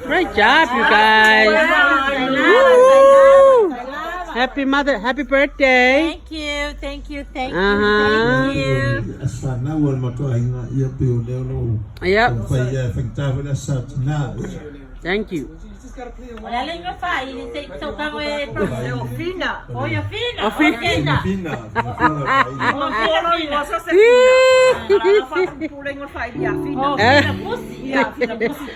Great job, you guys. Woo! Happy mother, happy birthday. Thank you, thank you, thank you, thank you. Asanau o le matuaina ia pe o leo lo. Fai ia fangta le sa tina. Thank you. O le ala inga fa i te tau e Fina. O ia fina. O fina. Fina. Fina. O fina. Fina. O fina pusi. Fina pusi.